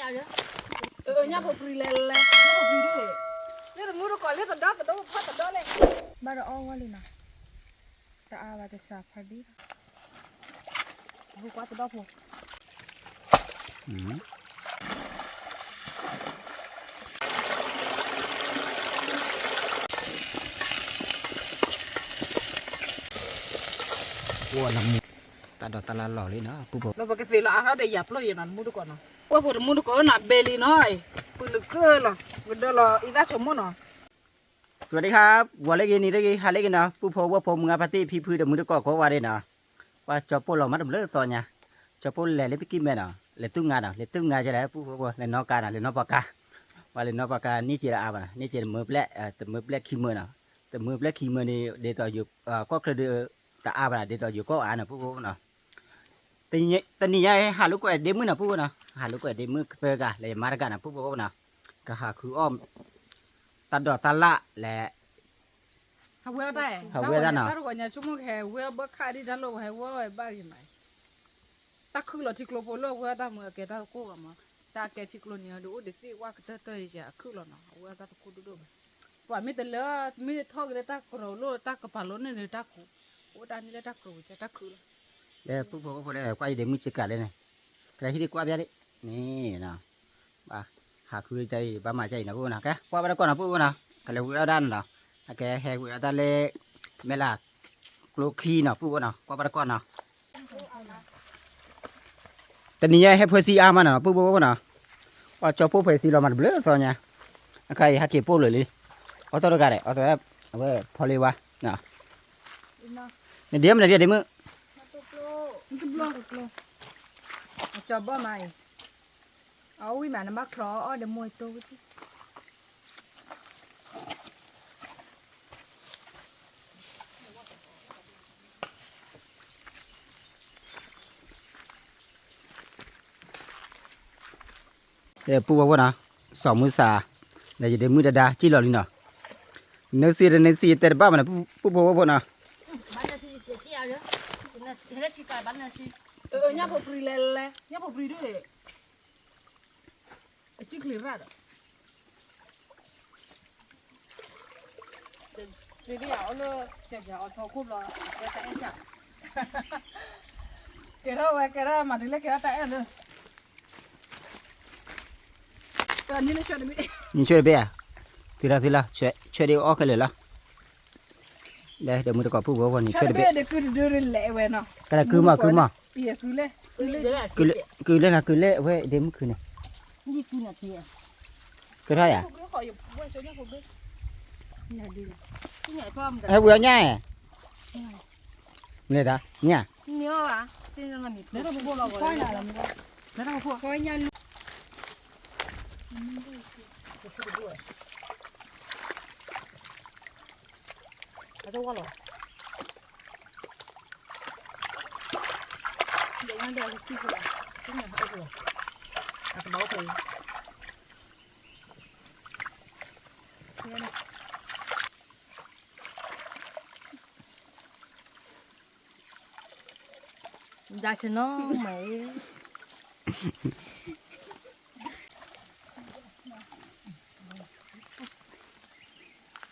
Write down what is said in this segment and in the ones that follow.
ညၣ်ဖိပြံလဲၤလဲၤ ညၣ်ဖိပြံဒ် လၢတမူတကိးလၢတဒီတဒီဖီတဒီလဲၣ် ဘၣ်ဒီးအီၣ်ဝဲလံနီၤ တအါဘၣ်တစးဖးဒံ ပူကွၢ်တဒီဖိ တၢ်ဒိးတၢ်လၢလီၢ်လံနီၤ ပူဖိ လၢပကသ့ၣ်လီၤအါထီၣ်ဒီးယၤပျိယဲနီၤ တမူတကိးနီၤ ဝဲဖိတမူတကိးနီၤ ဘဲလံနီၤ ပုၢ်လၢကၢလီၤ ကဒၢလီၤအံသၣ်ဆိမိၣ်နီၤ สวัสดีครับ ဂီၤလၢဂ့ၤ နံၤလၢဂ့ၤ ဟါလၢဂ့ၤနီၤ ပုၢ်ဖိဝဲၢ်ဖိ မုၢ်ဂၤဖါတံၢ် ဖံဖု တမူတကိးကိးဂၤဒဲးနီၤ ပှၤကၠီၤပိၢ်လီၤမးတဘျုးသီညါ ကၠီၤပိၢ်လဲၤလၢပကံၢ်မဲနီၤ လဲၤတူၢ်ငါနီၤ လဲၤတူၢ်ငါကလဲၣ် ပုၢ်ဖိ လဲၤနီၣ်ကါနီၤ လဲၤနီၣ်ပှၤကါ ပှၤလဲၤနီၣ်ပှၤကါ န့ၢ်က့ၤလၢအါဘၣ်နီၤ န့ၢ်က့ၤတမုာ်ဘျဲၣ် တမုာ်ဘျဲၣ်ခံမုာ်နီၤ တမုာ်ဘျဲၣ်ခံမုာ်န့ၣ် ဒ်သိးယိၤကီၢ်ချၢဒီး တအါဘၣ်နီၤ ဒ်သိးယိၤကီၢ်အါနီၤ ပုၢ်ဖိနီၤ တနံၤညါဟးလိာ်ကွဲဒ့မုၣ်နီၤ ပုၢ်ဖိနီၤ ဟးလိာ်ကွဲဒ့မုၣ်ကသၢဂၤ လၢယမါတဂၤနီၤ ပုၢ်ဖိနီၤ ကဟးဃုအီၣ် တၢ်ဒိးတၢ်လၢ်လဲၣ် ဟးဝဲတၢ် ဟးဝဲတၢ်နီၤ တၢ်တဂီၤညါဆိကမိၣ်ကဟဲဝဲအဘၢၣ်ခးဒ်တၢ်လိၣ် ကဟဲဝဲအီၣ်ဝဲဘၣ်ဂ့ၤမး တၢ်ခုၣ်လီၤထံကျိဖိလၢအဝဲတၢ်မုာ်အကဲတၢ်သကိးဘၣ်မး တၢ်ကဲထံကျိန့ၣ် ဒုးအိၣ်ဒံးသ့ၣ်ဝဲကတၢၢ်တၢၢ်ယဲ အခုၣ်လီၤနီၤ အဝဲတၢ်သကိးဒိၣ်ဒိၣ်ဘၣ် ပှၤမ့ၢ်တလၢ မ့ၢ်ထီၣ်က့ၤလၢတၢ်ကရၢလိၣ်တၢ်ကပၤလိၣ်န့ၣ်လၢတၢ်ခူ အိၣ်တၢ်န့ၣ်လၢတၢ်ကရၢဝံၤကဲတၢ်ခုၣ်လီၤ လၢပုၢ်ဖိဝဲၢ်ဖိလၢကွၢ်ယဒ့မုၣ်စ့ကၤလဲၣ်န့ၣ် ကလဲၤဟံၣ်ဒံးကွၢ်ဘၣ်ဒံး န့ၣ်နီၤ ဘၣ် ဟးခုကၢ်အံၤ ဘၣ်မၤကၢ်အံၤနီၤ ပုၢ်ဖိနီၤ ကဲ ကွၢ်ဘၣ်တကီၢ်နီၤ ပုၢ်ဖိနီၤ ကလဲၤဝံၤအီၣ်ဒၣ်န့ၣ်နီၤ အကဟဲဝံၤအီၣ်တၢ်လၢ မဲၢ်လး ကျိခံနီၤ ပုၢ်ဖိနီၤ ကွၢ်ဘၣ်တကီၢ်နီၤ တနံၤညါဟဲဖှဲဆံအါမးနီၤ ပုၢ်ဖိဖိနီၤ ပှၤကၠီၤပိၢ်ဖှဲဆံလီၤမးတဘျုးသီညါ အခါအံၤဟဲက့ၤပိၢ်လၢာ်လံ အီၣ်တၢ်တဂၤဒီး အီၣ်တၢ် အဝဲဖီလ့ဝါ နဒ့မနဒ့ဒ့မုၣ် ကၠီၤဘီမးအံၤ အဝံၣ်မးနဘၣ်ချီအီၣ်ဒီးမိၢ်တိၢ်ဝံၣ် ပုၢ်ဝဲၢ်ဖိနီၤ စီၤမုၢ်ဆါ ဒီးယဒ့မုၣ်ဒါဒါ ကံၣ်လီၤလံနီၤ နုၤစံတနုၤစံတဲတဘၣ်မးန့ၣ် ပုၢ်ဖိဝဲၢ်ဖိနီၤ ညၣ်ဖိပြံလဲၤလဲၤ ညၣ်ဖိပြံဒ် အစုချံရၣ်ဒီး သ့ၣ်ဒ်ယၤအီၣ်လၢ ကဲကဲအီၣ်ထီခိၣ်ဘျီ ကဲတၢ်အဲၣ်ကၢ် ကဲထီၣ်ဝဲကဲထီၣ်မၤဒ်လဲၣ်ကဲထီၣ်တၢ်အဲၣ်လၢ နံၤဆွဲတဘ့ၣ်ဧါ သုလၢသုလၢ ဆွဲဒ်အီၣ်ခဲလၢာ်လီၤ ဒီးမုၢ်တကိးပုၢ်ဖိဖိန့ၣ် ဆွဲတဘ့ၣ် ကဲကုမး ကုမး ကုလဲၣ်နီၤ ကုလဲၣ် အဝဲဒ့မုၣ်ခုန့ၣ် ကထီၣ်ယၤ ဟဲဝံၤအီၣ်ညၣ်ဧါ မ့ၢ်ဒၣ် ညၣ် အတဝီလီၤ ဒါဆနီမဲ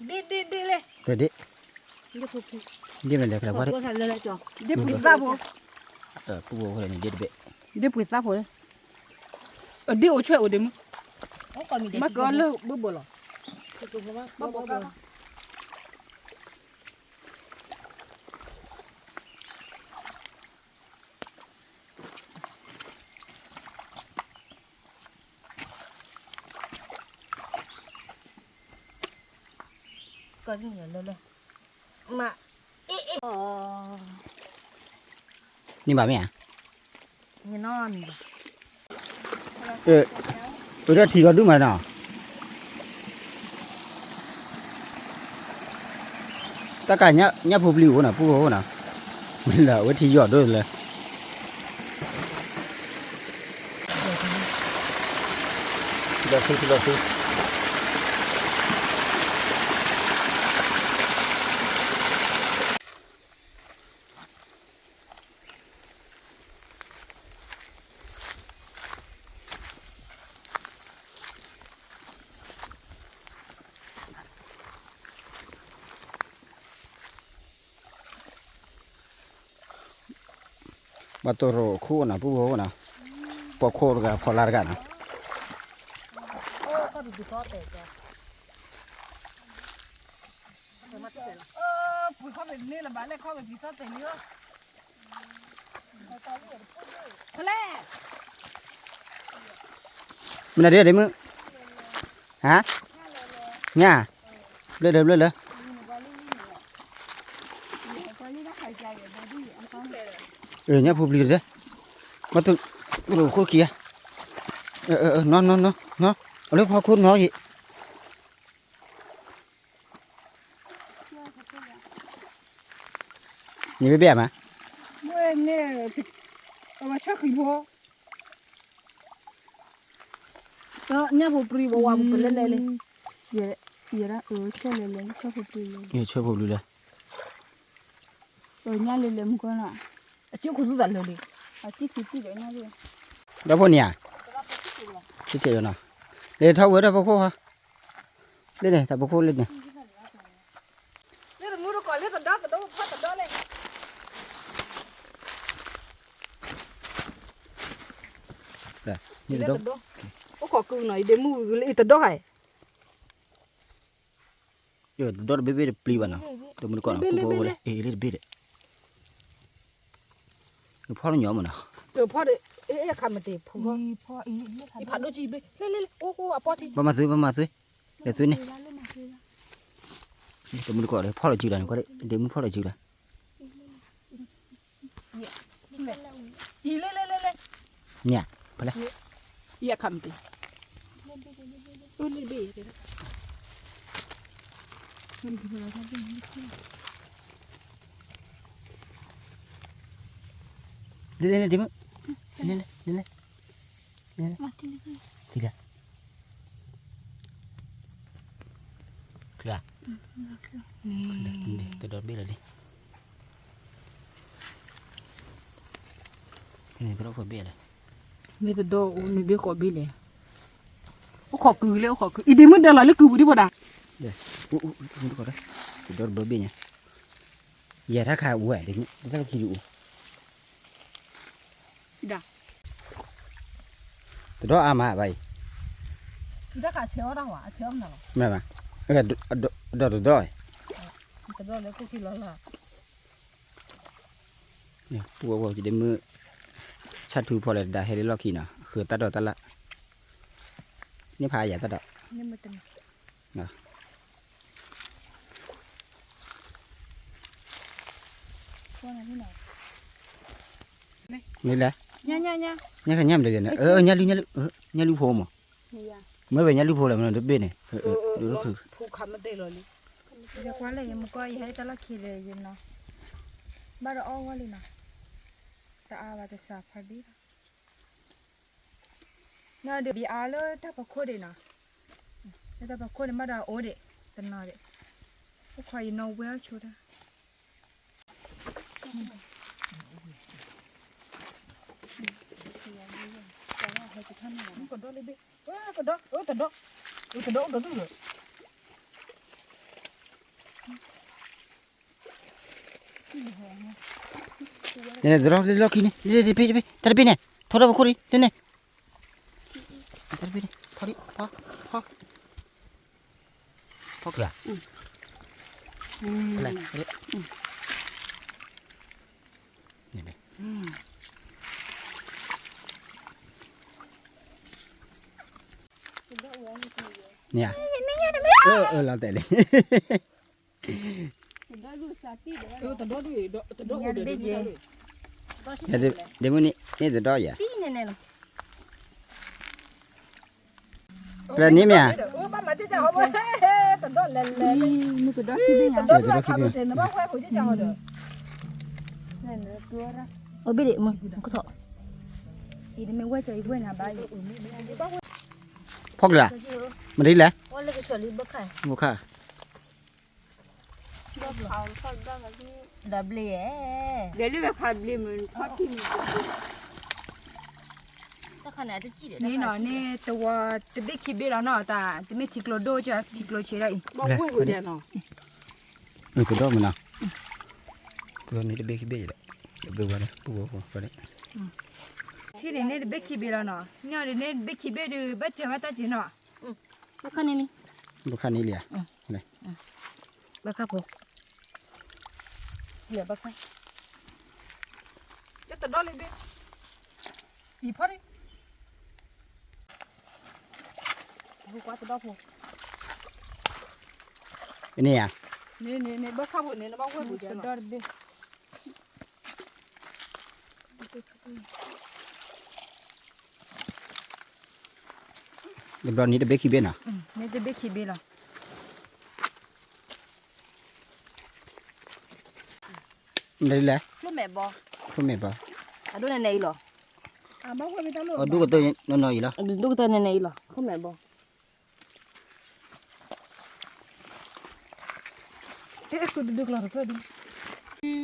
ဒ့ဒ့ဒ့လဲၣ် ဒ့ ဒ့မ့ၢ်လဲၣ် ကလဲၤဝါဒ့ ဒ့ပှ့ၤသၣ်ဖိ ပူဖိန့ၣ် ဒ့တဘ့ၣ် ဒ့ပှ့ၤသၣ်ဖိ အဒ့အိၣ်ဆွဲအိၣ်ဒ့မုၣ် မ့ၢ်ကလၢဘၣ်ဘၣ်လီၤ ဘၣ်ဘၣ် ကလၢလၢ မ့ၢ်ဘၣ်မ့ၢ်ဧါ မ့ၢ်နီၢ်မ့ၢ်ဘၣ် အၢ အၢ တၢ်ထံလီၤဒုးမးနီၤ တၢ်ကညၣ်ဖိပျံၤအိၣ်နီၤ ပူဖိနီၤ မ့ၢ်လၢအဝဲထံယီၤဒိၣ်လၢ လီၤဆူ လီၤဆူ ကဲ ဘၣ်တိၢ်ရိၣ်ခိၣ်နီၤ ပူဖိနီၤ, ပိာ်ခိၣ်တဂၤဖီလာ်တဂၤနီၤ. မနုၤဒ်ဒ့မုၣ်, ဟါ, ညၣ်, ဘျၢလၢဘျၢလၢ, ညၣ်ဖိပျံၤတဒဲ, မ့ၢ်တရိၣ်ခိၣ်ခံဂၤ, နီၤနီၤနီၤ, အလၢဖီခိၣ်နီၤယံၤ န့ၣ်ဘ့ၣ်ဘ့ၣ်မး, ဝဲန့ၣ်, အဝဲဆၢဃံဖိ, ညၣ်ဖိပျံၤဝဲဝါပူၤပလဲလဲလံ, ယဲဒၣ်အၢဆၢလဲလဲ ဆၢဖိပျံၤလံ, ဆၢဖိပျံၤလံ, အၢညၣ်လဲလဲမူကီၢ်နီၤ, အစုခိၣ်သူၣ်သးလၢလံ, အစုခိၣ်သူၣ်ဒီးညၣ်လံ, ဒီဖိန့ၣ်ဧါ, ဆံဆဲးနီၤ, လဲၤထီၣ်ဝဲဒီးဖိခိၣ်ဟီ, လၢန့ၣ် တၢ်ဖိခိၣ်လၢန့ၣ် လၢတမူတကိးလၢတဒီတဒီဖီတဒီလဲၣ်, န့ၣ်တဒီ, အိၣ်ခိးကုာ်နီၤ ယဒ့မုၣ်လၢတဒီဧါ, တဒီတဘ့ၣ်ဘ့ၣ်တပျံၤဘၣ်နီၤ, တမူတကိးနီၤ ပူဖိဝဲလၢ အ့ၣ်လၢတဘ့ၣ်ဒီး, နဖီၣ်လၢညီမးနီၤ, ဖီၣ်ဒီး အခါမတ့ၢ်ဖူဖီ, ဖးဒိၣ်ကံဘ့ၣ် လၢလၢလၢ အိၣ်အိၣ်အပီၢ်ထံ ဘၣ်မၤသွ့ ဘၣ်မၤသွ့, လဲၤသွ့န့ၣ် တမူတကိးဒီး ဖီၣ်လီၤစုလီၤန့ၣ် ကွၢ်ဒ့မုၣ်ဖီၣ်လီၤစုလီၤ, လဲၤလဲၤလဲၤလဲၤ, န့ၣ်ဧါ, ဖီၣ်လဲၣ်, ယအခါမတ့ၢ်, အိၣ်လၢဘ့ၣ် လဲၤလဲၤလဲၤဒ့မုၣ်, လဲၤလဲၤလဲၤလဲၤ, လဲၤလဲၤ, ထံၣ်လၢ, ချၢ, တဒီတဘ့ၣ်လၢာ်လံ, န့ၣ်တဒီခိၣ်ဘ့ၣ်လၢာ်, မ့ၢ်တဒီအိၣ်န့ၣ်ဘ့ၣ်ကိးဘ့ၣ်လဲၣ်, အိၣ်ခိးကုာ်လၢအိၣ်ခိးကုာ် အံၤဒ့မုၣ်ဒၢလီၤလၢကုာ်ပူၤဒံးဘၣ်ဒၣ်, တဒီတဘ့ၣ်ညါ, ယဲတၢ်ခါဝဲဒ့မုၣ် တၢ်လီၢ်ခံဒုးအိၣ် တဒီအါမးဘၣ်အံၤ, မ့ၢ်ဘၣ်, ဒီတဒီ, ပူဖိယဒ့မုၣ်, ဆၣ်ထူဖီလဲၣ်တဒါဟဲလၢလီၢ်ခံနီၤ ဃုာ်တၢ်ဒီးတၢ်လၢ်, န့ၣ်ဖးယၤတၢ်ဒီး မ့ၢ်လဲၣ်, ညၣ်ညၣ်ညၣ်, ညၣ်ခါညၣ်မတၤလဲၣ်န့ၣ်, အၢ ညၣ်လုၢ်ညၣ်လုၢ်, ညၣ်လုၢ်ဖိမး, မ့ၢ်ဝဲညၣ်လုၢ်ဖိလဲၣ် မ့ၢ်တဘ့ၣ်န့ၣ်, ယကွၢ်လၢယမူကီၢ် ယဟဲတၢ်လီၢ်ခံလဲၣ်ယနီၤ, ဘၣ်ဒီးအီၣ်ဝဲလံနီၤ, တအါဘၣ်တစးဖးဒံၣ်လီၤ, နီၤဒီးဘံအါလၢတၢ်ဖီခိၣ်ဒံးနီၤ, လၢတၢ်ဖီခိၣ်န့ၣ် ဘၣ်ဒီးအိၣ်ဒံး, တနီၤဒံး, အိၣ်ခိးယနီၤဝဲအီၣ်ဆိတၢ် ကဒီးလၢဘ့ၣ်, ကဒီး, ကဒီး, ကဒီးအိၣ်ဒီးဒူၣ်လီၤ, န့ၣ် တရီလၢလီၢ်ခံန့ၣ် တဘ့ၣ်တဘ့ၣ် တၢ်တဘ့ၣ်န့ၣ် ထီထီၣ်ပခိၣ်ဒံး တန့ၣ်, တၢ်တဘ့ၣ်န့ၣ် ထီဒံး ထီ, ထီ, ထီကျၢၤ, ဖဲလဲၣ်, န့ၣ် န့ၣ်ဧါ, အၢ အၢ လီၤတဲာ်လံ, ဒ့မုၣ်န့ၣ် န့ၢ်တဒီယၤ, ဖဲန့ၣ်မ့ၢ်ဧါ, တဒီခံဘ့ၣ်, တဒီခံဘ့ၣ်, အိၣ်ဘ့ၣ်ဒံးမ့ၢ်ကထီၣ်, အံၤတမ့ၢ်ဝဲၢ်ကၠီအံၤဝဲၢ်နၤဘၣ်အံၤ, ဖီကျၢၤ, မနုၤလဲၣ်, ဘိခါ, ဒီးဘျ့ဧါ, ဒဲလၢဝဲဖးဘျ့မုၢ်ထီၣ်ခံမုၢ်, န့ၣ်နီၤ န့ၣ်တဝီတဘ့ၣ်ခံဘ့ၣ်လီၤနီၤ, တၢ်တမ့ၢ်ထံကျိဒိၣ်ကၢ ထံကျိဆံးဒၣ်အံၤ, ကဒီးမနီၤ, တဝီန့ၣ်တဘ့ၣ်ခံဘ့ၣ်ယလဲၣ်, တဘ့ၣ်ဝဲလၢပူၤဝဲပူၤဖဲန့ၣ် ထံၣ်န့ၣ်န့ၣ်တဘ့ၣ်ခံဘ့ၣ်လီၤနီၤ, ညီဒ်န့ၣ်တဘ့ၣ်ခံဘ့ၣ်ဒုး ဘၣ်စၢၤဘၣ်တၢ်စ့နီၤ, ဘၣ်ခါန့ၣ်လံ, ဘၣ်ခါန့ၣ်လံဧါ, ဘၣ်ခါဖိ, ဘၣ်ခါ, ယတဒီလံဘ့ၣ်, အံၤဖီန့ၣ် ကွၢ်တဒီဖိ, န့ၣ်ဧါ, န့ၣ်န့ၣ်န့ၣ် ဘၣ်ခါဖိန့ၣ် နဘၣ်ဝဲၢ်ပူၤဒီးဒီတဘ့ၣ်, တဘျီန့ၣ်တဘ့ၣ်ခံဘ့ၣ်နီၤ, န့ၣ်တဘ့ၣ်ခံဘ့ၣ်လီၤ. မ့ၢ်လဲၣ်, ချိၣ်မဲာ်ဘီ, ချိၣ်မဲာ်ဘီ, အဒိၣ်နဲနဲအံၤလီၤ, အဒိၣ်ကတၢၢ်နီၢ်နီၢ်အံၤလီၤ, အဒိၣ်ကတၢၢ်နဲနဲအံၤလီၤ ချိၣ်မဲာ်ဘီ, အဲ အဲ ကုဒုဒုကျီတကၢၢ်ဒု, မ့ၢ်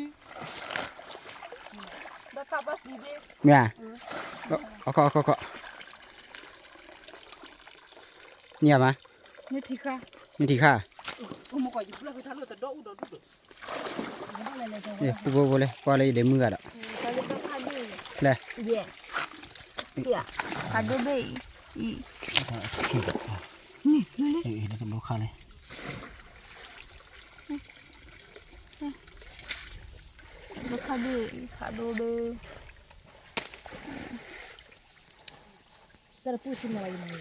ဧါ, အခီခီခီ, န့ၣ်ဧါမး, န့ၣ်ထံခါ, န့ၣ်ထံခါ, ပူဖိဖိလဲၣ် ကွၢ်လၢယဒဲမုၢ်ဂၤဒီး, လဲၣ်, ဖးဒိၣ်ဘ့ၣ်အံၤ, န့ၣ်, န့ၣ်, တဘျီခါလဲၣ်, တဘျီခါဘ့ၣ်အံၤ ဖးဒိၣ်ဘ့ၣ်, တၢ်တပူၤဆံမၤလီၤယမၤလီၤ.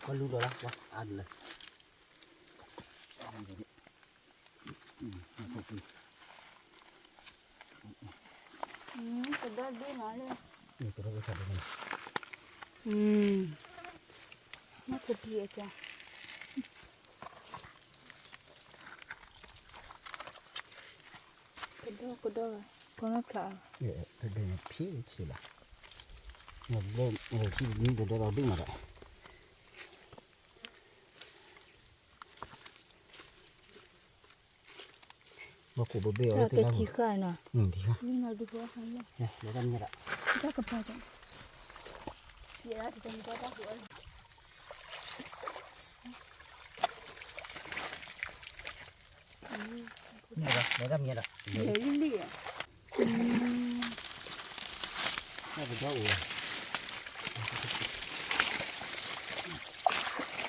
ပလူဒီးလၢ အါဒ်လဲၣ်, ကဒီးဒ်နီၤလၢ, နၢ်ခပံအကါ ကဒီကဒီ, ကီမ့ၢ်ဖျါ, တဒိးန့ၣ်ဖံးဆံးလီၤ, နဘိမ့ၢ်ထံၣ်နံၤတဒိးဒီးဒုးမးဒီး, ဘၣ်ခိၣ်ဘၣ်ဘ့ၣ်အီၤလၢတၢ်ကထံၣ်ဃာ်နီၤ, ထံၣ်ဃာ်, လဲၤတၢ်မ့ၢ်ဒီး, တၢ်ကပၤဒီး လဲၤတၢ်မ့ၢ်ဒီး, တၢ်ကဒီ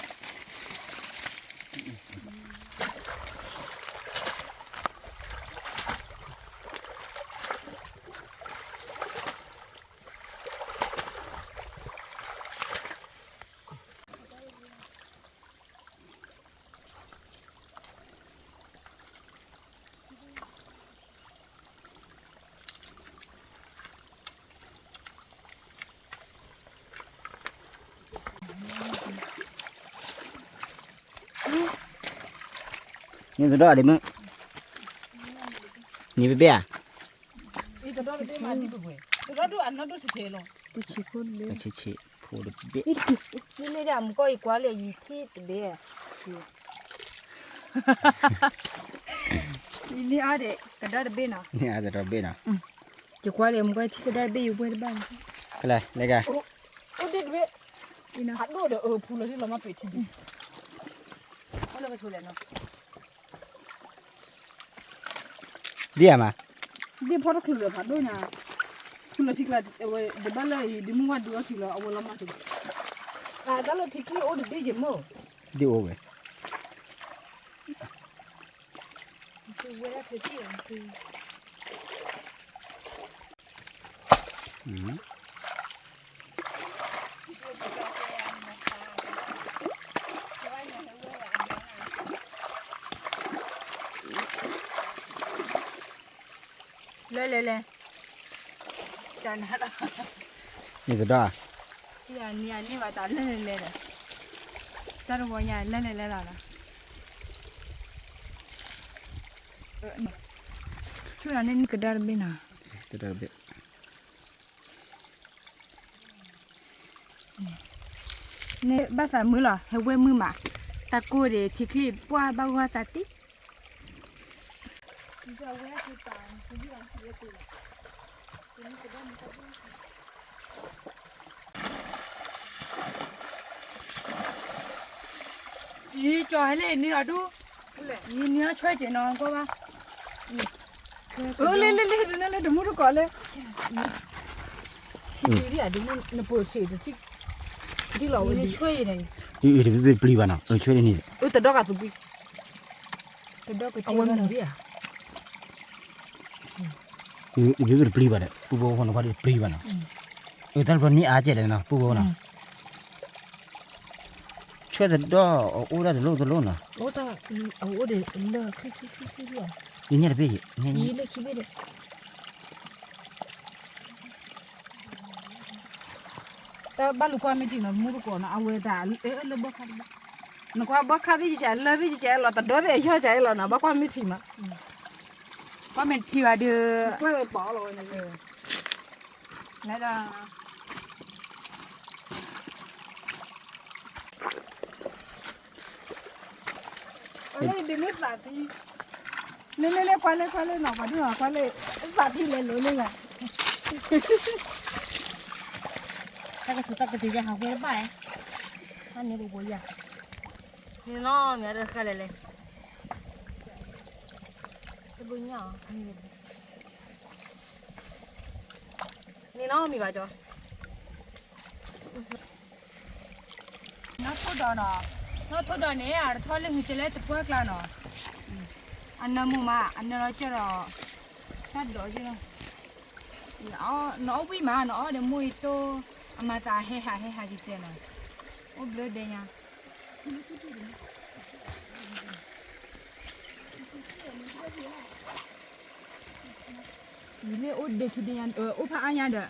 အိၣ်, န့ၣ်တဒီဒ်မ့ၢ်, န့ၣ်ဘ့ၣ်ဘ့ၣ်ဧါ, တဆံးဖိတဘ့ၣ်, တဆံးဖိတဘ့ၣ်, မ့ၢ်လၢဒၣ်မူကီၢ်ယကွၢ်လၢယထံၣ်တဘ့ၣ်, ယန့ၢ်အါဒီးကဒါတဘ့ၣ်နီၤ, န့ၢ်အါဒီးတဘ့ၣ်နီၤ, ယကွၢ်လၢမူကီၢ်ယထံၣ်ကဒါတဘ့ၣ် ယဝဲတဘၣ်န့ၣ်, ကလဲၤ လဲၤကါ, အိၣ်ဒ့ၣ်တဘ့ၣ်, ဖးဒိၣ်ဒီးအဖူလီၤဒ်လီၤမးပ့ၤထံဒံး, ဒ်ဧါမး, ဒ်ဖီတချုးဒီးဖးဒိၣ်ညါ, ဖူလီၤထံကျါ, အဝဲဒ်ဘၣ်လၢအံၤ ဒ်မုၢ်ဝါဒုးအီထံလီၤ အဝဲလီၤမးထံ, တၢ်လၢထံချံအိၣ်တဘ့ၣ်ယမ့ၢ်, ဒ်အိၣ်ဝဲ လဲၤလဲၤလဲၤ, န့ၣ်တဒီ, နံၤအန့ၢ်ဘၣ်တၢ်လဲၤလဲၤလဲၤဒီး, တၢ်တဝီညါလဲၤလဲၤလဲၤလီၤဒီး, ဆူညါန့ၣ်နကဒါတဘ့ၣ်နီၤ, ကဒါတဘ့ၣ် န့ၣ်ဘၣ်သးမုာ်လီၤ ဟဲဝဲမုာ်မး, တၢ်ကိၢ်ဒံးထံချံပှၢ်ဘၣ်ဂီၢ်သးတံၢ်, ဝဲ, ဝဲ, ဝဲ, ဝဲ, ဝဲ, ဝဲ, ဝဲ, ဝဲ, ဝဲ, အံၤ ကၠီၤဟဲလၢနံၤအီၤဒူ, အံၤ နံၤအီၤဆွဲကဲၤနီၤကီဘၣ်, အၢ လ့လ့လ့ ဒ်န့ၣ်လၢတမူတကိးလၢ, နပၢၢ်ဆံးတထံၣ်, ထံၣ်လီၤဝဲဒ်, အံၤ တဘ့ၣ်ပျံၤဘၣ်နီၤ, အၢ ဆွဲန့ၣ်, အၢ တဒီကသူပံ, တဒီကသူပံဧါ, တဘ့ၣ်ပျံၤဘၣ်ဒီး ပူဖိဝဲနကွၢ်ဒ်ပျံၤဘၣ်နီၤ, အၢ တၢ်တဘျီန့ၣ်အါကဲလဲၣ်နီၤ ပူဖိနီၤ, ဆွဲတဒီအအိၣ်ဒၣ်တလိၣ်တလိၣ်နီၤ, အအိၣ်ဒၣ်လၢခံခံခံခံ, ယညၣ်တဘ့ၣ်, လၢခံဘ့ၣ်ဒီး တၢ်ဘၣ်လူၤကွၢ်မ့ၢ်ထံနီၤ မူတကိးနီၤ အဝဲတၢ်လၢဘီခါတဘၣ်, နကွၢ်ဘီခါသ့ၣ်ကဲလၢသ့ၣ်ကဲလီၤ တဒီသ့ၣ်အယီၢ်ကဲလီၤနီၤ ဘၣ်ကွၢ်မ့ၢ်ထံမး, ကွၢ်မ့ၢ်ထံဘၣ်ဒီး ကွၢ်ပီလီၤဝဲန့ၣ်, လဲၤဒီး လၢဒ်မ့ၢ်သးထံ, လၢလၢလၢ ကွၢ်လၢကွၢ်လၢနီၤ ပှၤဒိၣ်နီၤ ကွၢ်လၢ, သးထံလဲၤလိၤလၢဂၤ, တၢ်ကထူးတၢ်ကတ့ၤယဟးဝဲတဘၣ်, ဟါန့ၣ်ပပှဲၤယၤ, န့ၣ်နီၤ မ့ၢ်တခါလဲၣ်လဲၣ်, တဘုညါအီၤ, န့ၣ်နီၤမ့ၢ်ဘၣ်ကၠီ နီၢ်ထိၣ်ဒီးနီၤ, နီၢ်ထိၣ်ဒီးန့ၣ် အတထီၣ်လၢမုၢ်ကလဲၣ်တပှၢ်ကျါနီၤ, အနၢမူမး အနၢလီၤကၢ်ဒီး, တၢ်ဒိးက့နီၤ, နအီၣ်ဝံၣ်မး နအီၣ်ဒီးမိၢ်အံၤတိၢ်, အမၤသးဟဲဟးဟဲဟးကကဲနီၤ, အိၣ်ဘျၢဒဲညါ ယမ့ၢ်အိၣ်ဒ့ခံဒ့ညါ အိၣ်ဖးအါညါဒီး,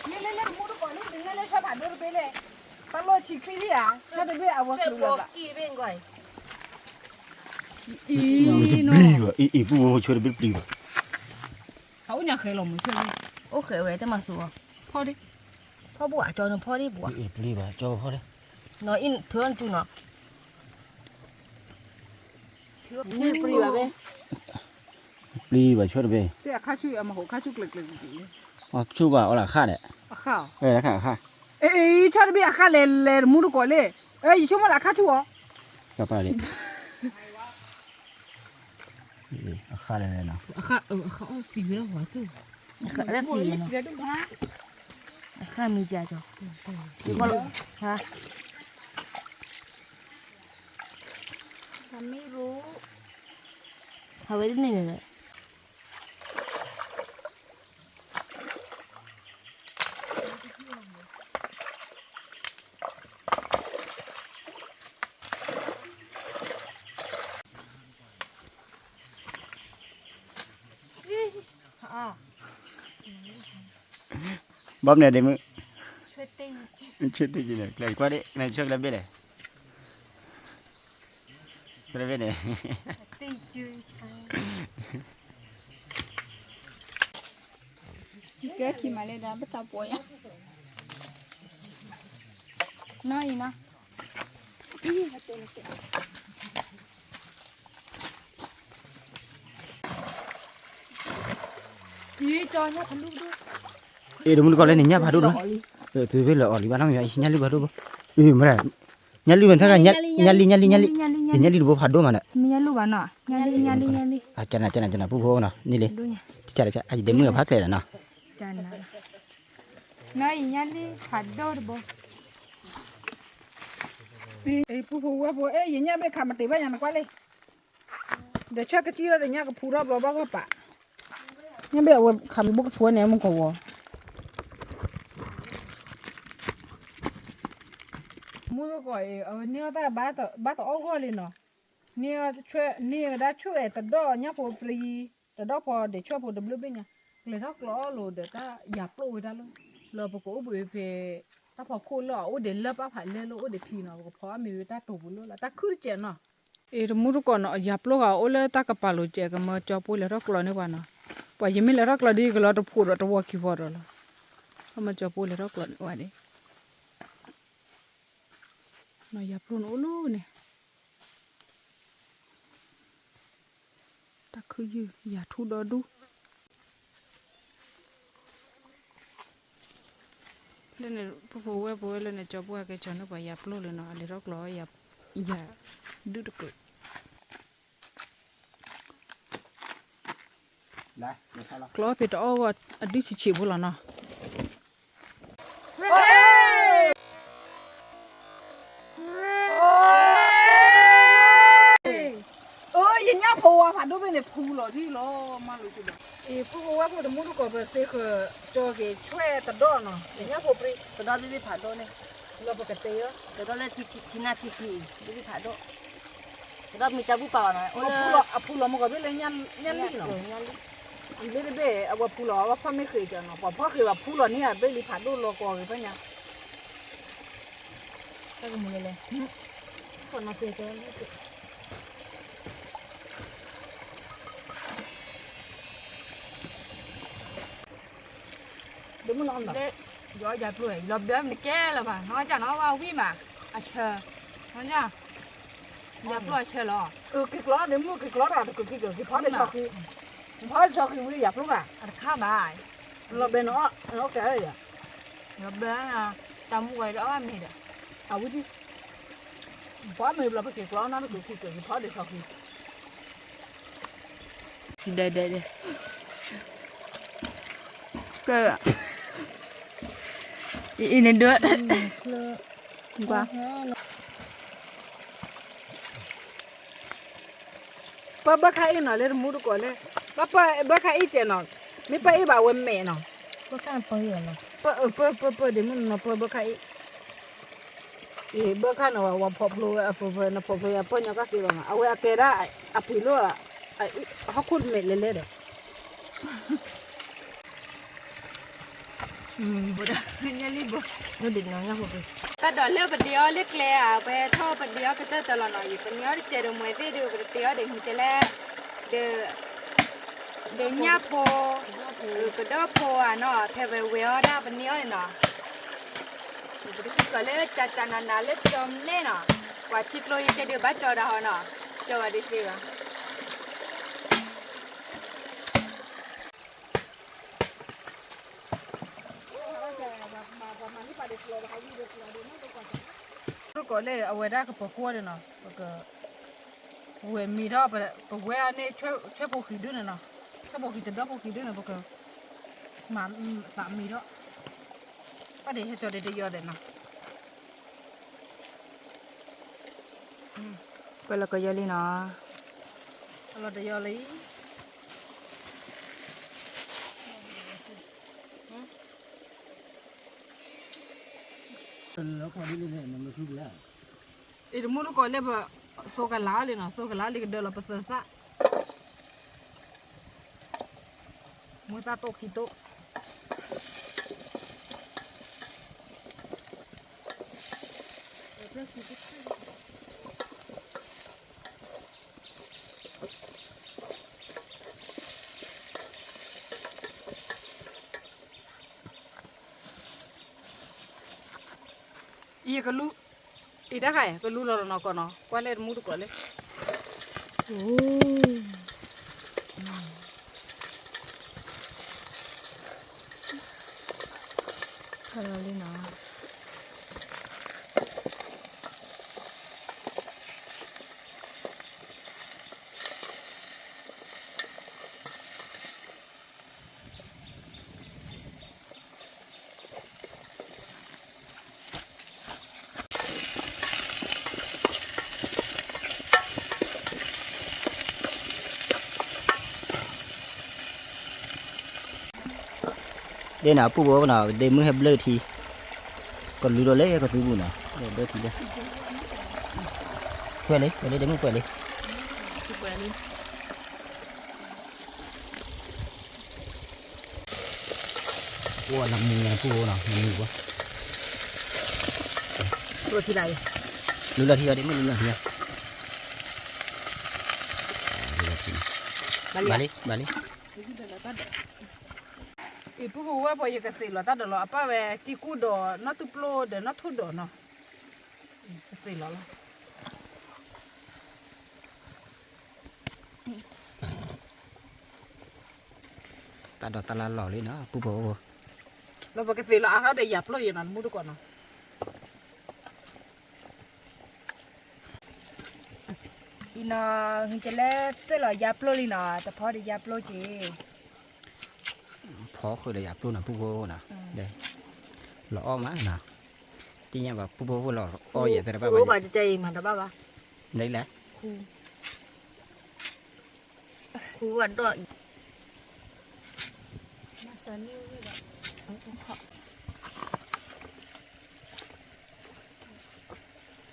မ့ၢ်လၢလၢတမူတကိးလၢဒ်န့ၣ်လၢဆၢဖးဒိၣ်တဘ့ၣ်လဲၣ်, တၢ်လီၢ်ဆံးချံလံဧါ, ဆၢတဘ့ၣ်အဝဲကျိၤလၢၤဘၣ်, အံၤ ပျံၤဘၣ်, အံၤ အံၤ ပူဖိဆၢတဘ့ၣ်ပျံၤဘၣ်, ဟးအိၣ်ညါဃဲလီၤမုၢ်ဆၢ, အိၣ်ဃဲဝဲတမၤစၢၤအီၤ, ဖီဒ့, ဖီဘိၣ်အကၠီနဖီဒ့ၣ်ပှၤ, အံၤ ပျံၤဘၣ်ကၠီဖီဒ့ၣ်, နီၤအံၤထုးအီၤနတူနီၤ ပျံၤဘၣ်ဆၢတဘ့ၣ်, အခါဆူၣ်ဘၣ်အီလၢအခါဒီး, အခါ, ဆၢတဘ့ၣ်အခါလဲၣ်လဲၣ်တမူတကိးလဲၣ်, ယဆိကမိၣ်လၢအခါဆူၣ်အီၤ, အခါလဲၣ်လဲၣ်နီၤ, အခါအီၣ်စံးဝဲလၢပှၤသူၣ်, အခါမံၤကၠီ, ဟါ, ဟးဝဲတန့ၢ်န့ၣ်လီၤ ဘၣ်မနုၤဒ့မုၣ်, ဆၢတ့ၢ်က့ၤန့ၣ် ကျဲကွၢ်ဒ့ၣ် နဆၢကျဲဘ့ၣ်လဲၣ်, ကျဲဘ့ၣ်န့ၣ်, ကဲခံမးလဲၣ်ဒီး ပသးပှဲၤယါ, နီၢ်အံၤနီၤ အံၤ တမူတကိးလၢန့ၣ် ညၣ်ဖးဒိၣ်တဘၣ်, သုဝဲလၢအီၤလံဘၣ်နီတမံၤဘၣ်, ညၣ်လုၢ်ဖးဒိၣ်ဘၣ်, မ့ၢ်, ညၣ်လုၢ်မ့ၢ်တခါ, ညၣ်လုၢ်, ညၣ်လုၢ်, ညၣ်လုၢ်တဘိဖးဒိၣ်မးဒီး, မ့ၢ်ညၣ်လုၢ်ဘၣ်နီၤ, ညၣ်လုၢ်, ညၣ်လုၢ်, ညၣ်လုၢ်, ကနၤ, ကနၤ, ကနၤ ပူဖိနီၤ န့ၣ်လံ, တၢ်ဒဲးမုၣ်အဖးကျဲလီၤနီၤ, နီၤအံၤ ညၣ်လုၢ်ဖးဒိၣ်တဘိ, ပူဖိဝဲၢ်ဖိ အဲ ယညၣ်ဘ့ၣ်ခးမတ့ၢ်ဘၣ်ယၤ နကွၢ်လံ, ဒီးဆၢကစံထီၣ်ဒီးညၣ်ကဖူထီၣ်ဘျီဘၣ်ဂီၢ်ပာ်, ညၣ်ဘ့ၣ်အဝဲခးမ့ၢ်ဘိကဖူဝဲန့ၣ် မုၢ်ကဝီၤ, မုၢ်ကဝီၤအံၤ အန့ၢ်အီၣ်တၢ်ဘၣ်တအီၣ်ဂီၢ်လံနီၤ, န့ၢ်အီၣ်ဆွဲ န့ၢ်အီၣ်ဒၣ်ဆူၣ်အဲၣ်တဒီၣ်ညၣ်ဖိပြံ, တဒီၣ်ဖီဒဲးဆွဲၣ်ဖိတဘျုးဘ့ၣ်ညါ လဲၤထီၣ်ကျီအီၣ်လိာ်ဒီးတၢ်ယၤပျိၢ်ဝဲဒၣ်လၢ လၢပကအိၣ်ဘှံးဖဲ တၢ်ဖီခိၣ်လၢအအိၣ်ဒံးလၢပၢ်ဖးလဲၢ်လၢအိၣ်ဒံးထံနီၤ ပကဖီအီၣ်မ့ၢ်ဝဲတၢ်တိာ်ပူၤလၢလၢတၢ်ခုၣ်တစဲးနီၤ. အ့ တမူတကိးနီၤ ယၤပျိၢ်ဂၤအိၣ်လၢတၢ်ကပၤလိၤစဲး ကမၢကၠီပိၢ်လဲၤထီၣ်ကျီန့ၢ်ပှၤနီၤ. ပှၤယမ့ၢ်လဲၤထီၣ်ကျီဒီး ယကလီၤတဖိးဒီးတဝီခံဖီဒီးလီၤ. ကမၢကၠီပိၢ်လဲၤထီၣ်ကျီန့ၢ်ဝဲဒၣ် နီၤ ယၤပျိၢ်န့ၣ်အိၣ်လၢန့ၣ် တၢ်ခုၣ်ယုၢ် ယၤထူၣ်ဒီဒူၣ် လၢန့ၣ် ပဖိဝဲၢ်ဖိဝဲၢ်လၢန့ၣ် ကၠီပိၢ်အကဲကၠီန့ၢ်ပှၤယၤပျိၢ်လၢနီၤ အလဲၤထီၣ်ကျီ ယၤဒုၣ်တကုး ကျီဖဲတအီၣ်ဂီၢ်အဒုၣ်ဆံးဆံးဖိလီၤနီၤ. အိ ယညၣ်ဖိဝါဖးဒိၣ်ဖဲန့ၣ် ဖူလီၤဒ်လီၤ မၤလိာ်က့ၤဘၣ်. အ့ ဖိဝဲၢ်ဖိတမူတကိး ပသ့ဃၢၤကၠီက့ၤဆွဲတဒီၣ်နီၤ ယညၣ်ဖိပြံ တဒီၣ်ဒ်ဒ်ဖးဒိၣ်န့ၣ် လီၤပကတဲအီၤ တဒီၣ်လၢထံနၢ်ထံခံ ဒ်ဒ်ဖးဒိၣ် တဒီၣ်မ့ၢ်တၢ်ဘူၣ်ပာ်အီၤနီၤ အိၣ်လၢ အဖူလီၤမ့ၢ်ကီးဘ့ၣ်လၢညၣ်လံၣ်နီၤ ညၣ်လံၣ် အလ့တဘ့ၣ် အဝဲဖူလီၤ အဝဲဖီၣ်မ့ၢ်ဃ့ကီးနီၤ ပှၤဖီၣ်ဃ့ဘၣ်ဖူလီၤန့ၢ်အဘ့ၣ်လံဖးဒိၣ်လီၤကီးဂ့ၤဖဲညါ တၢ်ကမူလၢလဲၣ် ခီနီၤဖဲကီး ဒမုၢ်နီၤ လၢ ယီယၤပျိၢ် ယလီၤဘျၢမနုၤကဲလၢၤဘၣ် နီၢ်ကၢ်နီၢ်ဝါဝံၣ်မး အဆၢ နီၢ်ကၢ် ယၤပျိၢ်အဆၢလီၤ က့ၤကျီဒမုၢ်က့ၤကျီတၢ်တက့ၤခံက့ၤဖီတဆီဃံ ဖီတဆီဃံဝံၣ်ယၤပျိၢ်ဘၣ် အတခါဘၣ် လီၤဘဲနီၤ လီၤကဲ လီၤဘျၢ တၢ်မူဝဲဒီးအီၣ်မ့ၤဒီး အဝံၣ် ပှၤမ့ၢ်ဘျီပက့ၤကျီနီတက့ၤခံက့ၤဖီတဆီဃံ စံဒဲဒဲဒဲ က အံၤန့ၣ်ဒိ ကွၢ် ပၢဘၢခါအ့ၣ်နီၤ လၢတမူတကိးလၢ ပၢဘၢခါအ့ၣ်ကဲနီၤ မ့ၢ်ပၢအ့ၣ်ဘၣ်ဝဲမဲာ်နီၤ ပၢ ပၢ ပၢ ဒ့မုၣ်နီၤ ပၢဘၢခါအ့ၣ် အ့ ဘၢခါနီၤ ဝဲဖီၣ်ဖျိဝဲအဖီဖီ နဖီၣ်ဖျိယၤပၢညီကၢ်က့ၤလီၤနီၤ အဝဲအကဲဒၣ် အပှ့ၤလိၣ် ဟီၣ်ခိၣ်တမဲာ်လဲၤလဲၤဒီး ဘိဒၣ် ညၣ်လံၣ်ဘိ ဘိဒၣ်နီၤ ညၣ်ဖိပှ့ၤ တၢ်ဒိးလၢပဒ့အီၤလၢကျဲဧါ ပှဲၤထီၣ်ပဒ့အီၤကတၢၢ်တၢၢ်လီၤနီၤ ယပန့ၢ်အီၤတစဲးဒီးမွဲသ့ၣ်ဒီး ပတတဲအီၤဒီးဟံးကဲလဲၣ် ဒီး ဒီးညၣ်ဖိ ကဒီၣ်ဖိဧါနီၤ ဖဲပဝဲအီၤဒၣ်ပန့ၢ်အီၤန့ၣ်နီၤ ပတသံကွၢ်လၢကၠးကၠးနးနးလၢကၠီမဲာ်နီၤ ပှၤထံကျိယကဲဒုးဘၣ်ကၠီဒၣ်ဟီနီၤ ကၠီဝဲဒုးသ့ဘၣ် တကိးလၢအဝဲဒၣ်ကပၢၤဃိန့ၣ်နီၤ ပက ဝဲမံၤထီၣ် ပဝဲအန့ၣ် ဆွဲဖိဃံဒုန့ၣ်နီၤ ဆွဲဖိဃံတဒီဖိဃံဒုန့ၣ် ပက မၤသးမံၤထီၣ် ပှၤဒ့ဟဲကၠီဒ့တယီဒဲးနီၤ ပလီၤကယီလံနီၤ ပလီၤတယီလံ အံၤတမူတကိးလၢပ သိကလးလံနီၤ သိကလးလံကဒၢလီၤပသၢသၣ် မူသၣ်တိၣ်ခံတိၣ် အံၤကလူ အံၤတၢ်ခါအံၤ ကလူလီၤလီၤနီၢ်ကီၢ်နီၤ ကွၢ်လၢတမူတကိးလၢ အိ ခါလီၤလံနီၤ ဒ်န့ၣ် အပူၤဘိနီၤ ဒ့မုၢ်ဟဲဘျၢထံ ကလူဒီးလၢကသူပူၤနီၤ ဘျၢထံလၢ ပှဲၤလံ ပှဲၤလံ ဒ့မုၢ်ပှဲၤလံ ပှဲၤလံ ပှဲၤလံ အိၣ်နမူညါပူၣ်အိၣ်နီၤ နမူဘၣ် လူလီၤထံလီၤ လူလီၤထံလီၤ ဘၣ်လံ ဘၣ်လံ အံၤ ပုၢ်ဖိဝဲၢ်ဖိ ယကသ့ၣ်လီၤတၢ်ဒိးလီၤ အပၢ်ဝဲ ကံကူၣ်ဒိး နီၢ်သူၣ်ပျိဒီးနီၢ်ထူၣ်ဒိးနီၤ ကသ့ၣ်လီၤလီၤ တၢ်ဒိးတၢ်လၢလီၤလံနီၤ ပုၢ်ဖိဝဲၢ်ဖိ လီၤပကသ့ၣ်လီၤအါထီၣ်ဒီးယၤပျိယဲနီၤ နမူတကိးနီၤ အံၤနီၤ ဟံးကလဲၣ်သွဲၣ်လီၤယၤပျိလံနီၤ တဖီဒီးယၤပျိက့ၤ ဖီဃုာ်ဒီးယၤပျိနီၤ ပုၢ်ဖိနီၤ လီၤအီၣ်မးနီၤ သ့ၣ်ညါဘၣ် ပုၢ်ဖိလီၤအီၣ်ယဲၢ်သရဘၣ်ဘၣ် ဘၣ်တတဲအံၤမၤတဘၣ်ဘၣ် လဲၤလဲၤ ခူဝဲဒီးအံၤ သ့ၣ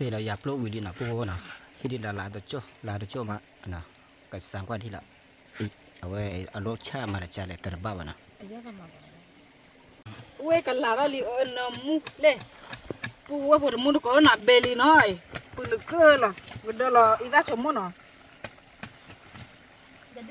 ်လီၤယၤပျိဝံၤလံနီၤ ပုၢ်ဖိနီၤ ဟံးဒံးဒီးလါတကၠိၣ် လါတကၠိၣ်မး ကစၢ်ကွၢ်ထံလီၤ အဝဲအဒိဆၣ်မၤတကၢ်လဲၣ် တရဘၣ်ဘၣ်နီၤ ဝဲကလၤထီၣ်လံ နမူလဲၣ် ပုၢ်ဝဲၢ်ဖိတမူတကိးနီၤ ဘဲလံနီၤ ပုၢ်နကၢၢ်လီၤ ကဒၢလီၤအံသၣ်ဆိကမိၣ်နီၤ ဒီး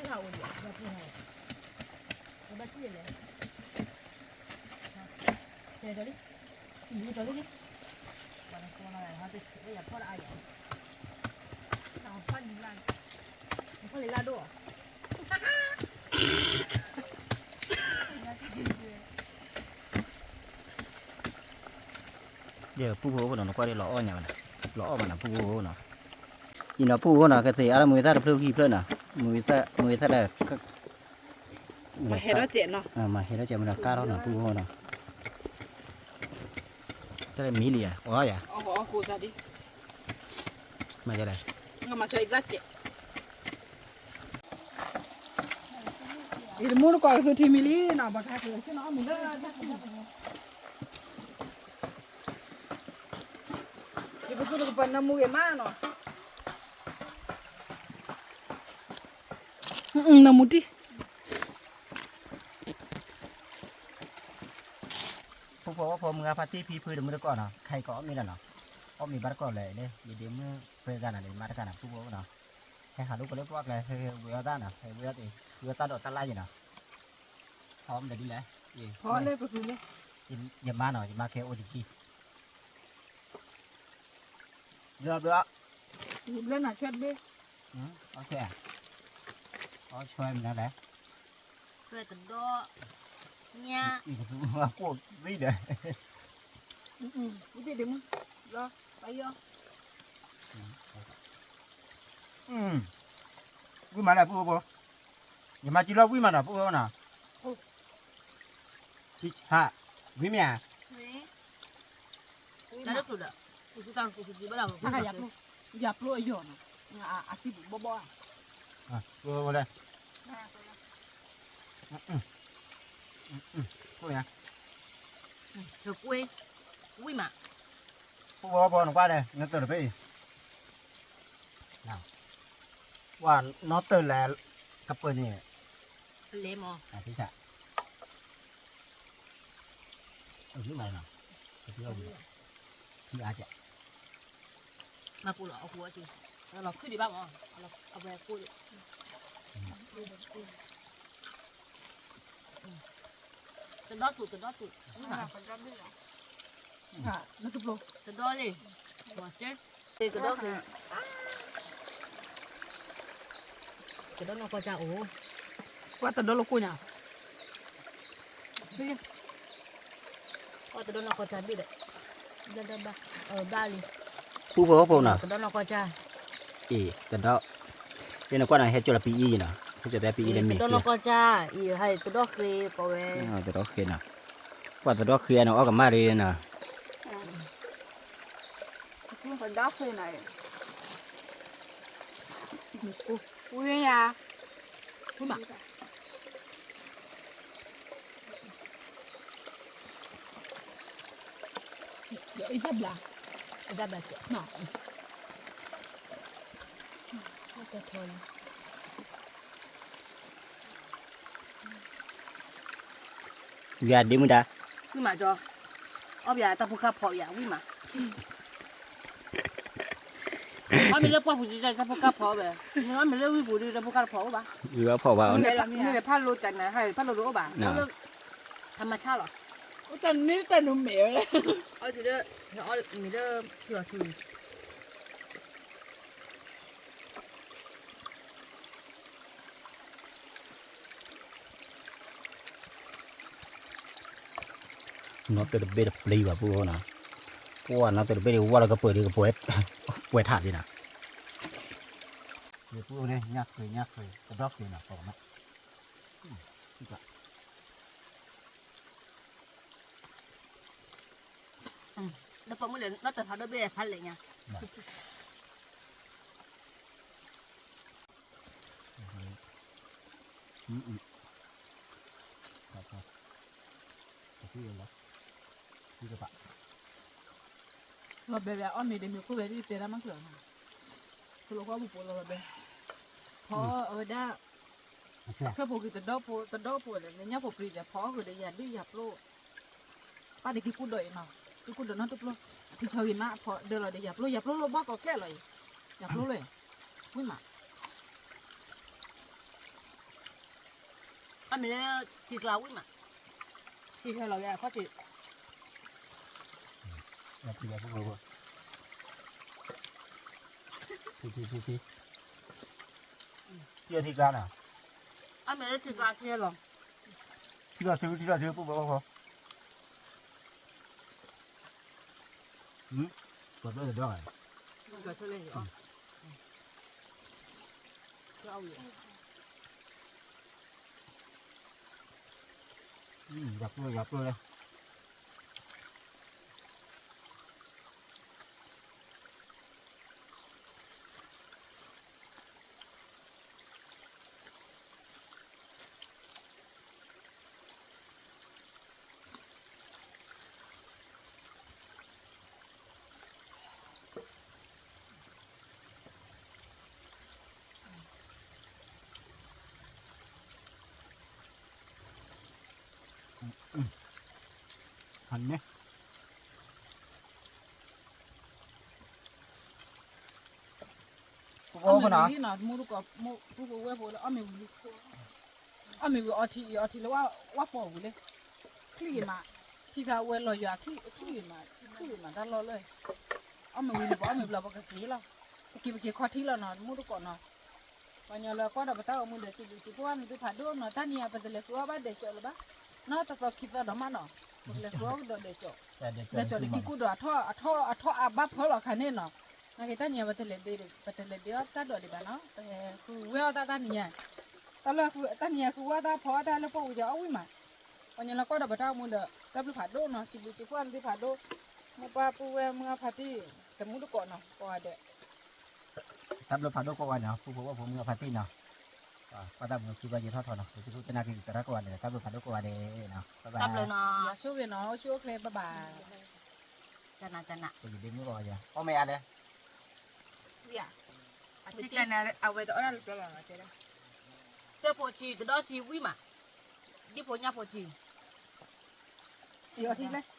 ပုၢ်ဖိအိၣ်နီၤ နကွၢ်ဒ်လီၤအီၣ်ညါဘၣ်နီၤ လီၤအီၣ်မးနီၤ ပုၢ်ဖိနီၤ အံၤနီၤ ပုၢ်ဖိနီၤ ကသ့ၣ်အါထီၣ်မူဝဲသၣ်တဖျၢၣ်ခံဖျၢၣ်နီၤ မူဝဲသၣ် မူဝဲသၣ်ဒီး မၤဟဲထီၣ်ကဲးနီၤ မၤဟဲထီၣ်ကဲးမ့ၢ်ဒီးကါထီၣ်နီၤ ပုၢ်ဖိနီၤ တၢ်လၢမံလံယၤ အီၣ်ယၤ မၤလဲၣ် ယတမူတကိးကသူထံမံၤလံနီၤ ဘၣ်ကဟဲက့ၤဆ့ၣ်နီၤအီၣ်မ့ၤလၢတၢ်ထူၣ် ယကသူတကပၤနၢမူဂ့ၤမးနီၤ နၢမူတံၢ် ပုၢ်ဖိဝဲၢ်ဖိ မုၢ်ဂၤဖါတံၢ်ဖံဖုတမူတကိးနီၤ ခဲအံၤကအီၣ်မ့ၤလီၤနီၤ အီၣ်မ့ၤဘၣ်တကိးလၢၤလၢ ယဒ့မုၢ်ပှဲၤဂၤနီၤ ယမါတဂၤနီၤ ပုၢ်ဖိနီၤ ဟဲဟးလိာ်ကွဲလၢပှၢ်ကျဲ ဟဲဝံၤအီၣ်တၢ်နီၤ ဟဲဝံၤအီၣ်တ့ၢ် ဃုအီၣ်တၢ်ဒိးတၢ်လၢယနီၤ ဖီမနုၤဒ်လဲၣ် ဖီလၢပသူလၢ ယမါနီၤ ယမါကဲအိၣ်တကံ ဘျီဘျီ ဘျီနၤဆွဲတဘ့ၣ် အီဆွဲမနုၤလဲၣ် ဆွဲတဒီ ညါ ကိၣ်သံဒီး ဝံၤတ့ၢ်ဒ့မုၢ် ဘျီ ပယီၤ ဝံၢ်မးလဲၣ် ပုၢ်ဖိ ယမါစုလီၤဝံၢ်မးနီၤ ပုၢ်ဖိနီၤ ဟး ဝံၢ်မ့ၢ်ဧါ ယၤပျိ ယၤပျိအယီၤနီၤ အသံၣ်ဘီဘီဧါ ပူဝဲလဲၣ် ပူဝဲ ဝံၢ်မး ပူဝဲပူဝဲနကွၢ်ဒီး နတၢၢ်တဖဲအံၤ ပှၤနီတၢၢ်လၢ ကပၢၢ်န့ၣ် လဲၤမး အဝံၢ်မးနီၤ ကသံၣ်အီၣ်ဝံၢ် ဖံအါကဲး မၤပူၤလီၤ အဃိအက့ၤ လီၤခုၣ်ဒံးဘၣ်မး အဝဲကိၣ်ဒံး တဒီတူာ် တဒီတူာ် တဒီလံ ကဒီဃ့ ကဒီနီၢ်ကီၢ်ကၢ်အိၣ် ကွၢ်တဒီလီၤကိၣ်ညါ ကွၢ်တဒီနီၢ်ကီၢ်ကၢ်ဘ့ၣ်ဒီး ဘၣ်လံ ပူဖိဖိနီၤ တဒီနီၢ်ကီၢ်ကၢ် အံၤ တဒီ ယနကွၢ်နီၤ ဟဲကၠီလီၤပံအံၤနီၤ ဟဲကၠီတဲပံအံၤလၢမ့ၢ် တဒီနီၢ်ကီၢ်ကၢ် အံၤ ဟဲတဒီဃ့ ပဝဲ တဒီဃ့နီၤ ကွၢ်တဒီဃ့နီၤ အီၣ်ကမၣ်လံနီၤ တဒီဃ့နီၤ ဝံၤယါ ဝံၢ်မး အံၤတဘျါ အံၤတဘျါ နီၤ ဝံၤဒ့မုၢ်ဒါ ဝံၣ်မးဒီး, အီၣ်ဘၣ်ယၤတၢ်ဖိခါဖီးယၤ ဝံၣ်မး, အီၣ်မ့ၢ်လၢပှၢ်ပူၤဒ်တၢ်ဖိခါဖီးဝဲ, အီၣ်မ့ၢ်လၢဝံၣ်ပူၤဒ်တၢ်ဖိခါတဖီးအိၣ်ဘၣ်, ဖီးဘၣ်, မ့ၢ်ဖးလိတနၤ ဖးလိတအိၣ်ဘၣ်, လၢ ထမဆါလီၤ, အိၣ်တၢ်န့ၣ်တၢ်နမဲာ်ဝဲ, အီၣ်ဒ်လၢ မ့ၢ်လၢ ထံလီၤထံ နီၣ်တၢ်တဘ့ၣ်တပျံၤဘၣ်ပူၤနီၤ, ပှၤနီၣ်တၢ်တဘ့ၣ်ဒ်ဝဲလီၤကပၢၤဒ်ကပှဲၤ, ပှဲၤထးဒ်နီၤ, ယပူၤန့ၣ် ညၣ်ဃ့ ညၣ်ဃ့ ကဒီၣ်ဃ့နီၤ ပှၤမး, ဒီးပမုၢ်လဲၣ် နီၣ်တၢ်ဖးဒိၣ်ဘ့ၣ်ဖးလဲၣ်ညါ, လီၤဘဲဘဲအီၣ်မ့ၤဒီးမ့ၤခိၣ်ဝဲဒ်တဲဒၣ်မးကျၢၤ, စလိၣ်ဃီပူၤပိာ်လီၤလီၤဘဲ, ဖီအဝဲဒၣ်, ဆွဲဖိက့ၤတဒီဖိတဒီဖိန့ၣ် ညၣ်ဖိပြံဒီး ဖီအီၣ်ဃုာ်ဒီးယၤဒုၣ်ယၤပျိၢ် ပၢ်ဒီးက့ၤကူၣ်ဒိးအံၤနီၤ, က့ၤကူၣ်ဒိးနီတပျိၢ်, အထံဆၢဂ့ၤမး အဖီဒၢလီၤဒီးယၤပျိၢ် ယၤပျိၢ်လၢဘၣ်ကီၤကျဲလီၤအံၤ, ယၤပျိၢ်လၢ, ဝံၣ်မး, အမ့ၢ်လၢ ထံကျါဝံၣ်မး, ထံဟဲလီၤဝဲအခီၣ်ထံး ထံထံထံထံ, ထံထံကျါနီၤ, အမ့ၢ်လၢထံကျါထံလီၤ, ထံလီၤဆူ ထံလီၤဆူ ပူၤဘၣ်အီၣ်ဖီ, ပှၤဘၣ်တဒီ, ယၤပျိၢ် ယၤပျိၢ်လၢ ဟန့ၣ်, အီၣ်မ့ၤဝံၤလံနီၤ မူတကိး မူပူဖိဝဲၢ်ဖိလၢ အီၣ်မ့ၤဝံၤလံ, အီၣ်မ့ၤဝံၤအီထံအံၤ အီထံလၢဝၣ်ပီၢ်ဝံၤလံ, ချံၣ်ဂ့ၤမး, ထံခါဝဲလီၤယွၤ ချံၣ်ဂ့ၤမး, ချံၣ်ဂ့ၤမးတၢ်လီၢ်လၢ, အီၣ်မ့ၤဝံၤလံ ပအီၣ်မ့ၤဘျီ ပကက့ၤလီၤ, ပက့ၤ ပက့ၤခီထံလီၤနီၤ မူတကိးနီၤ, ပှၤညီလၢကွၢ်ဒီးပတၢ်အိၣ်မူဒီး စံးဘျုးစံးဖှိၣ်နသုဖးဒိၣ်နီၤ တနံၤအံၤ ပတလဲၤဃုအီၣ်ဘၣ်ဒဲးကၠီလၢၤဘၣ်, နီၢ်တသီခံသီဒီးမးနီၤ, ပကလဲၤဃုအီၣ်ကဒီးဒဲးကၠီ, ဒဲးကၠီဒီးက့ၤကူၣ်ဒီး အထီၣ်အါဘၣ်ဖၢလီၤခါန့ၣ်နီၤ, နာ်က့တနံၤအံၤ ပတလဲၤဒ့ ပတလဲၤဒ့အီၣ်တၢ်ဒိးဒံးဘၣ်နီၤ, ပဟဲဃုဝဲအီၣ်တၢ်တနံၤညါ, တၢ်လၢတနံၤညါဃုဝဲအီၣ်တၢ်ဖီအီၣ်တၢ်လၢပှၢ်ဝံၤယၤအီၣ်ဝံၣ်မး, ပှၤညီလၢကွၢ်ဒီးပတၢ်အိၣ်မူဒီး တၢ်ဘျုးဖးဒိၣ်နီၤ စံးဘျုးစံးဖှိၣ်နသုဖးဒိၣ်, မိၢ်ပၢ်ပုၢ်ဝဲၢ်မုၢ်အဖါတံၢ် တမူတကိးနီၤ ကိးဂၤဒဲး, တၢ်ဘျုးဖးဒိၣ်ကိးဂၤဒဲးနီၤ ပုၢ်ဖိဝဲၢ်ဖိမုၢ်အဖါတံၢ်နီၤ, ပှၤသးမုာ်စံးဘၣ်ယံာ်ထီၣ်ထီနီၤ ပစံးဖှိၣ်ကနၣ်က့ၤကရၢကိးဂၤဒဲး တၢ်ဘျုးဖးဒိၣ်ကိးဂၤဒဲးနီၤ တၢ်ဘျုးနီၤ ယဆိၣ်ဂ့ၤနီၤ အိၣ်ဆူၣ်အိၣ်ချ့ bye bye, တနၤတနၤ အီၣ်မ့ၤအါလဲၣ်, အဝဲတအီၣ်တၢ်လၢကျဲဘၣ်, ဆွဲဖိဆံး တဒီဆံးဝံၣ်မး, ဒ်ဖိညၣ်ဖိဆံး, အီထံလဲၣ်